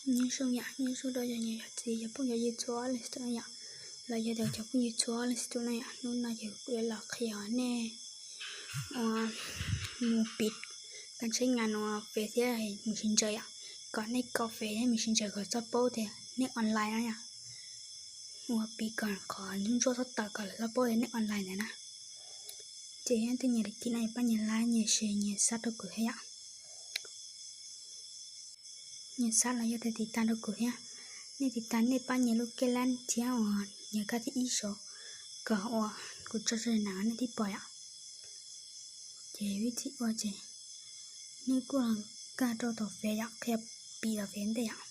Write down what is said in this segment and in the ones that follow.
Nyob zoo yom, nyob zoo rau cov niam cov txiv cov phooj cov ywg txhua leej txhua tus na yom, los yog tias cov phooj ywg txhua leej txhua tus na yom. Hnub no ces kuv yuav los qhia nej ua mus piv kab tsheb ngas ua Face thiab Messenger yom, kom nej kho Face thiab Messenger kom txhob paub tias nej online na yom. Ua piv kom qhov ntsuab ntsuab txhob tawm kom lawv txhob paub tias nej online ntawd na. Ces yog nej twb nyiam daim kis no pab nyias like nyias share nyias sub rau kuv thiab yom. Nyias sub los yog tias tiv tas rau kuv thiab. Nej tiv tas nej pab nyias lub kej lab thiab uas nyias kab thib ib saud kom uas kuv tso tso na nej thiaj pom yom. Ces vim txhij ua ces nej kuj los nkag rau tom Face yom, qhia piv tom Face ntej yom.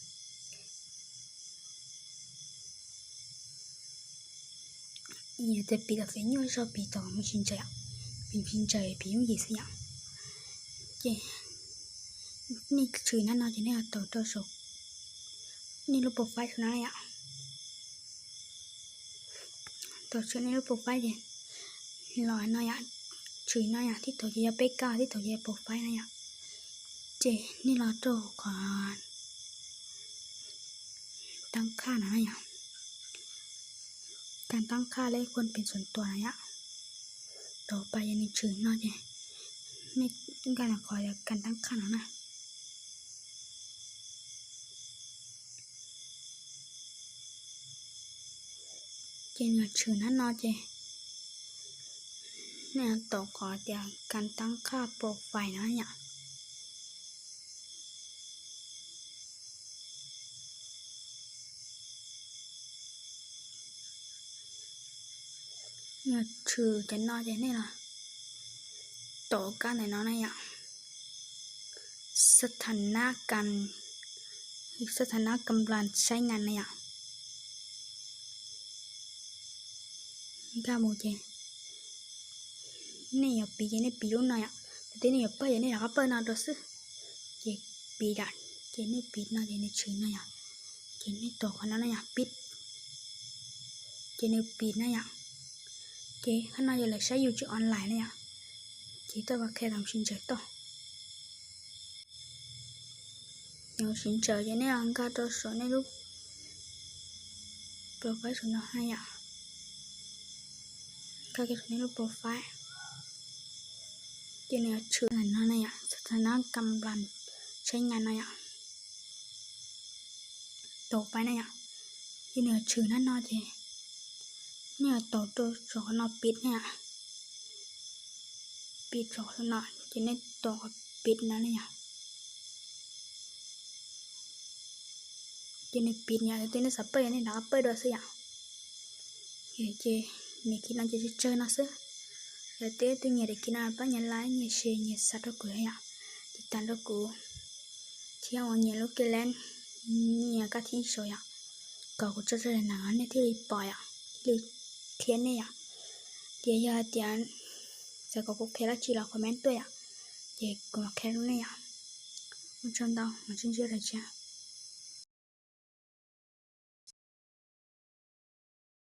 Yog tias piv tom Face nyuaj zog piv tom Messenger yom, piv Messenger piv yooj yim xwb yom. Ces nej tshwm nab no ces nej los taus rau saum nej lub profile saum no yom. Taus saum nej lub profile ces los no yom, tshwm no yom, tib tug ces yog peb kab, tib tug ces yog profile na yom. Ces nej los rau qhov tab khaj no na yom, kas tab khaj lej kuaj pes xuas tuas na yom. Tau pas yog nws tshwm no ces nej nkag los qhov yog kas tab khaj no na. Ces nws tshwm nab no ces nej taus qhov tias kas tab khaj profile no yom. Yog tshwm cov no ces nej los taus kab ntawm no na yom, xab tha nab kas, xab tha nab kas plas saib ngas na yom. Nkag mus ces nej yuav piv ces nej piv lub no yom, thaum twg nej yuav pawj ces nej rov qab pawj no rau xwb. Ces piv yom, ces nej piv no ces nws tshwm no yom, ces nej taus qhov no na yom, piv, ces nws piv na yom. Ces qhov no yog lawv saib yus tsis online na yom, ces tuaj qhia tom Messenger tuaj. Yog Messenger ces nej los nkag rau saum nej lub profile saum no na yom, nkag rau saum nej lub profile. Ces nws yuav tshwm no na yom, xab tha nab kas plas saib ngas no yom, taus pas na yom. Ces nws yuav tshwm nab no ces nej yuav taus rau saum qhov no piv na yom, piv saum qhov no ces nej taus qhov piv no na yom. Ces nws piv yom, thaum twg nej xav pawj yog nej rov qab pawj dua xwb yom. Ces nws kis no ces tsawg tsawg no xwb. Yog tias twb nyiam daim kis no pab nyias like nyias share nyias sub rau kuv yom, tiv tas rau kuv thiab ua nyias lub kej lab, nyias kab thib saud yom, kom kuv tso tso na nej thiaj li pom yom, thiaj li qhia nej yom. Ces yog hais tias xav kom kuv qhia dab tsi los comment tuaj yom, ces kuv mam qhia rau nej yom. Ua tsaug ntau, mam sib ntsib dua tsi.